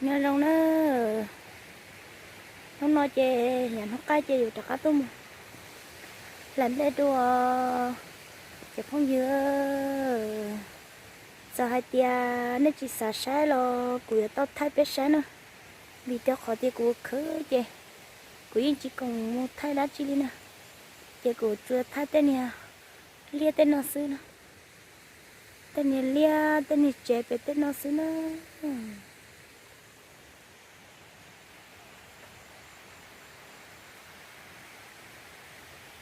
Nyob zoo na, hnub no ces yog hnub qaij ces yus rov qab tuaj mus hlais nplej dua. Ces phooj ywg, txawm hais tias nej tsis xav saib los kuv yuav tau thaij peb saib na, vim rau qhov tias kuv khwv ces kuv yeej tsis khoom mus thaij dab tsi li na. Ces kuv tsuas thaij tej niag liaj tej no xwb na, tej niag liaj tej niag tsev pem tej no xwb na.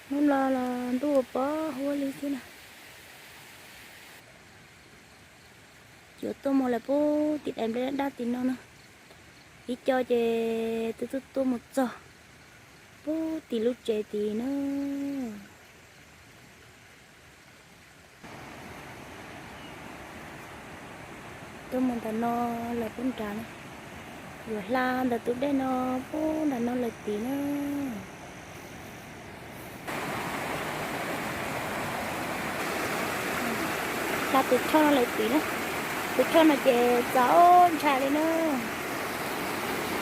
Hnub no los ntuj ua pov huab li thiab na. Yuav tuaj mus lawm pub tim daim nplej daj daj tim no na. Ib co ces twb tuaj tuaj mus txog pub tim lub tsev tid na. Tuaj mus ntawm no lawm pub nrad na. Yuav hla ntawm tus dej no pub nram no lawm tid na. Hla tus rhoj no lawm tid na. Tus rhoj no ces txaus ntshai li na,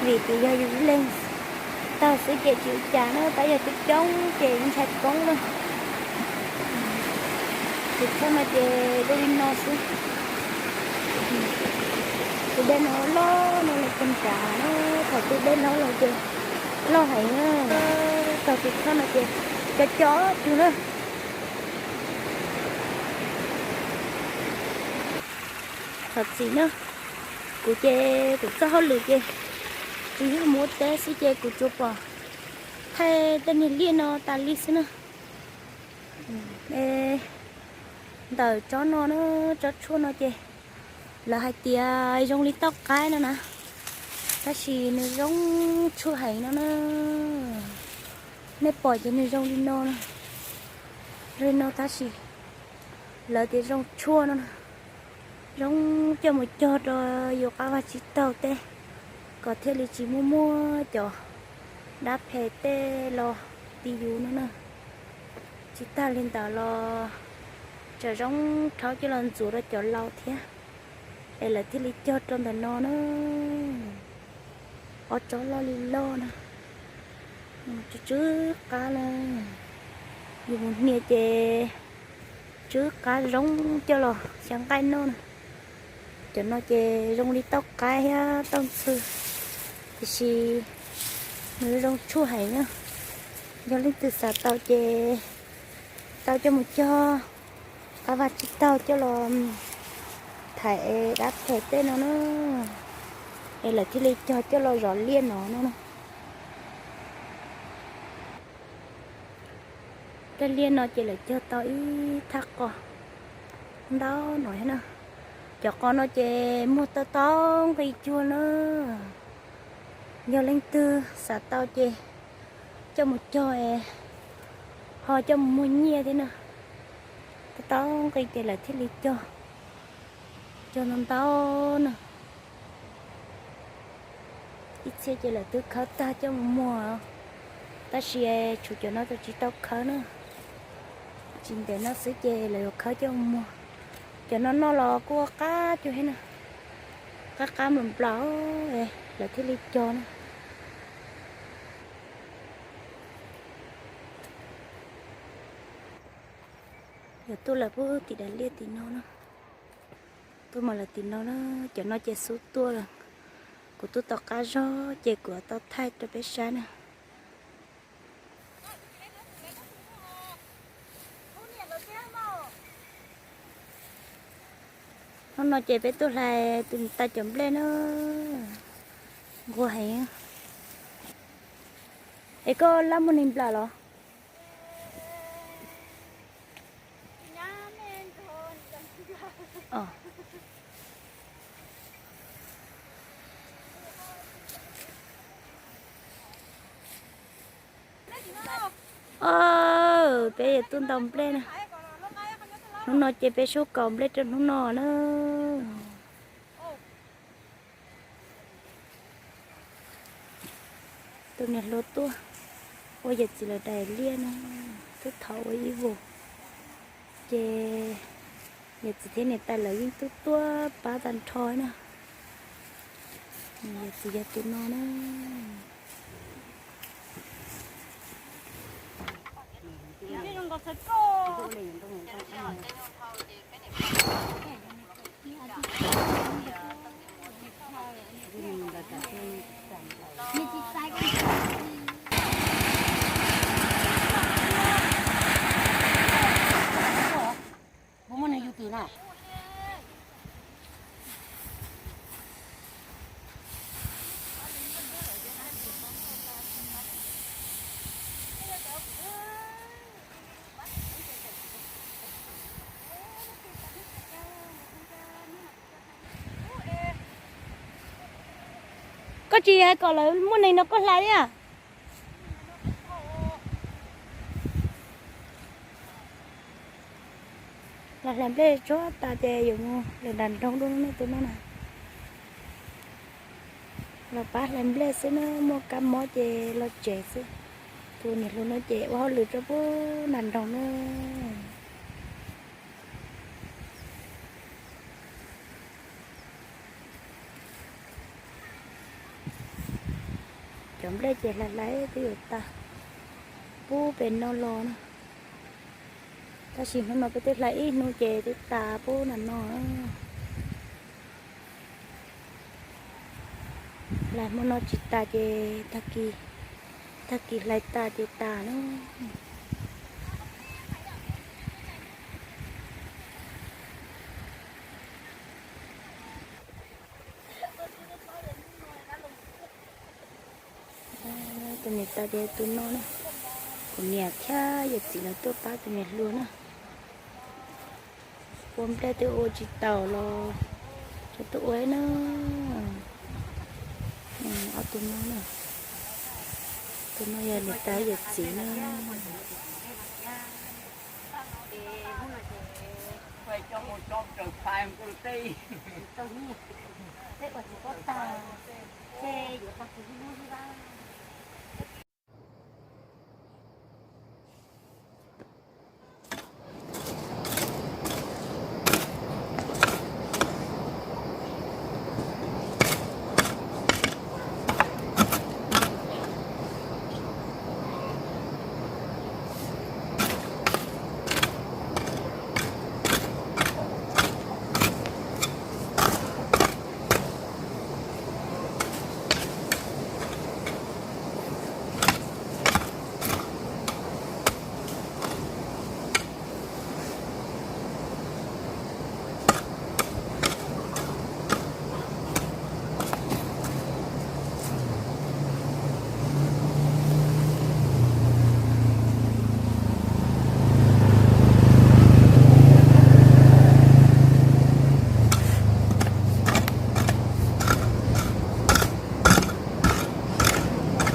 vim tias yog yus leeg tawg xwb ces tsis ua cas na, tab yog coob coob ces ntshai poob na. Tus rhoj no ces dej li no xwb. Tus dej no loj no los pub nrad na, thaum tus dej loj los ces loj heev na. Thaum tus rhoj no ces co co rug na. Thov txim na, kuv ces kuv txoj hauj lwm ces tsuas yog mus ua teb xwb ces kuv tsuas pom thaij tej niag liaj no tas li xwb na. Ntawm tsob no na, tsob tshuaj no ces lawv hais tias zoo li tauj qaib no na, tab sis nws zoo tshuaj heev no na. Nej pom ces nws zoo li no na, zoo li no tab sis lawv tias zoo tshuaj no na. Zoo coj mus cog rau yus qab vaj tsib taug tej, kom thiaj li tsis muaj muaj cov dab phem tej los ti yus no na. Tsis tag li ntawd los tseem zoo rhaub coj los ntxuav rau cov laus thiab, es lawv thiaj li cog rau ntawm no na. Ob tsob loj li loj na, tsw tsw qab na. Yus mus hnia ces tsw qab zoo coj los xyaw nqaij noj na. Cov no ces zoo li tauj qaib thiab tauj ntxhw, tiam sis nws zoo tshuaj heev na. Yog leej twg xav tau ces tau coj mus cog qab vaj tsib taug coj los thaiv dab phem tej no na, es lawv thiaj li cog coj los zov liaj no no na. Tej liaj no ces lawv cog tau ib thaj qos ntau no thiab na. Cov qos no ces muag tau tau nqi cuag na. Yog leej twg xav tau ces coj mus cog es ho coj mus muag nyiaj thiab na. Tau tau nqi ces lawv thiaj li cog, cog ntau ntau na. Ib txhia ces lawv twb khawb tag coj mus muag, tab sis tshuav cov no tsis tau khawb na. Tsis ntev no xwb ces lawv yuav khawb coj mus muag. Cov no noj los kuj ua qab cuag thiab na, qab qab nplaum nplaum, lawv thiaj li cog na. Yuav tuaj lawm pub tim daim liaj tim no na. Tuaj mas lawm tim no na, cov no ces xub tuaj lawm. Kuv tuaj tom qab zog ces kuv tau thaij rau peb saib na. Hnub no ces peb tuaj hlais tus niam tais cov nplej na, nquag heev. Es koj lab muag neeg nplam los? Peb yuav tuaj ntaus nplej na. Hnub no ces peb sub kaus nplej rau hnub no na. Tus niam hluas tuaj ua yawm txiv lawv daim liaj na, twb thov ua ib vuag, ces yawm txiv thiab niam tais lawv yeej tuaj tuaj pab tag nrho na. Yawm txiv yog tus no na. Puas muaj neeg yug twm na? Koj tsis hais kom lawv muaj neeg no koj hlais thiab. Los hlais nplej tsuag tas ces yuav mus lawm nram nroog dua no, tus no na. Los pab hlais nplej xwb na, muaj kab mob ces los tsev xwb. Tus niam hluas no ces ua hauj lwm rau pub nram nroog na. Cov nplej ces hlais hlais twb yuav tas, pub pem no los na. Tab sis hnub no peb twb hlais ib hnub ces twb tas pub nram no. Hlais hmo no tsis tas ces tag kis, tag kis hlais tas ces tas na. Tus niam tais ces tus no na, kuv niam thiab yawm txiv lawv tuaj pab tus niam hluas na. Ua nplej twb ua tsis taus los cov tuaj ua na. Ob tug no na, tus no yog niam tais yawm txiv na. Peb ua tsis tau tag, ces yuav tag kis lub lub li.